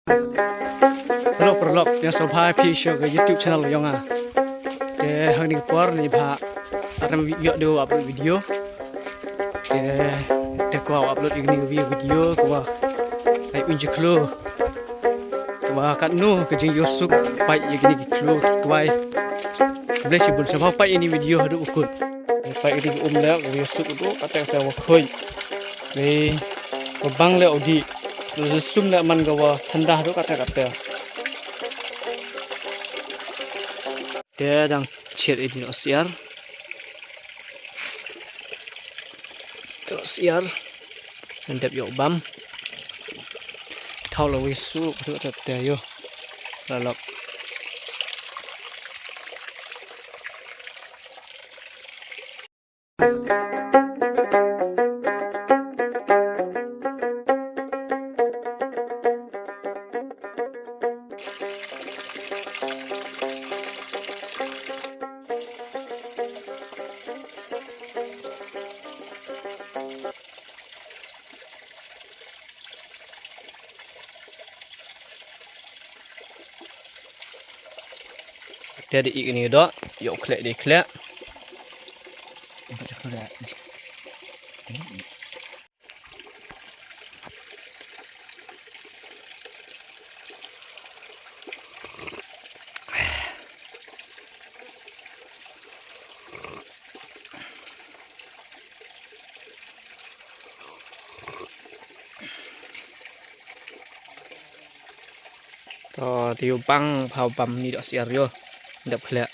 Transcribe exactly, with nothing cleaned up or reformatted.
Hello paralok, ïa sngewbha phi sha ka YouTube channel ka jong nga. Te hangne ka por ne bha, arem ïoh de upload video. Te, te kwah upload ïa kane ka video, kwah ai un ji khloo. Kwah katno ka jingïohsuk pait ïa kine ki khloo ki kwai. Khublei shibun, sngewbha pait ïa kine video haduh ba kut. Pait ïa kine ki um leh, ka ïohsuk haduh katta katta wa khuid. Te wa bang leh u dih. Te sum leh man ka wa thanda haduh katta katta. Te dang chiat ïa kine u syiar. Te u syiar. Ngan dep ïoh bam. Thaw la wi suk, suk te te ïoh. La lok. Te da ïa kine doh, ïoh khleh dei khleh. To, te ïoh bang phaw bam ni doh syiar ïoh. Dep khleh.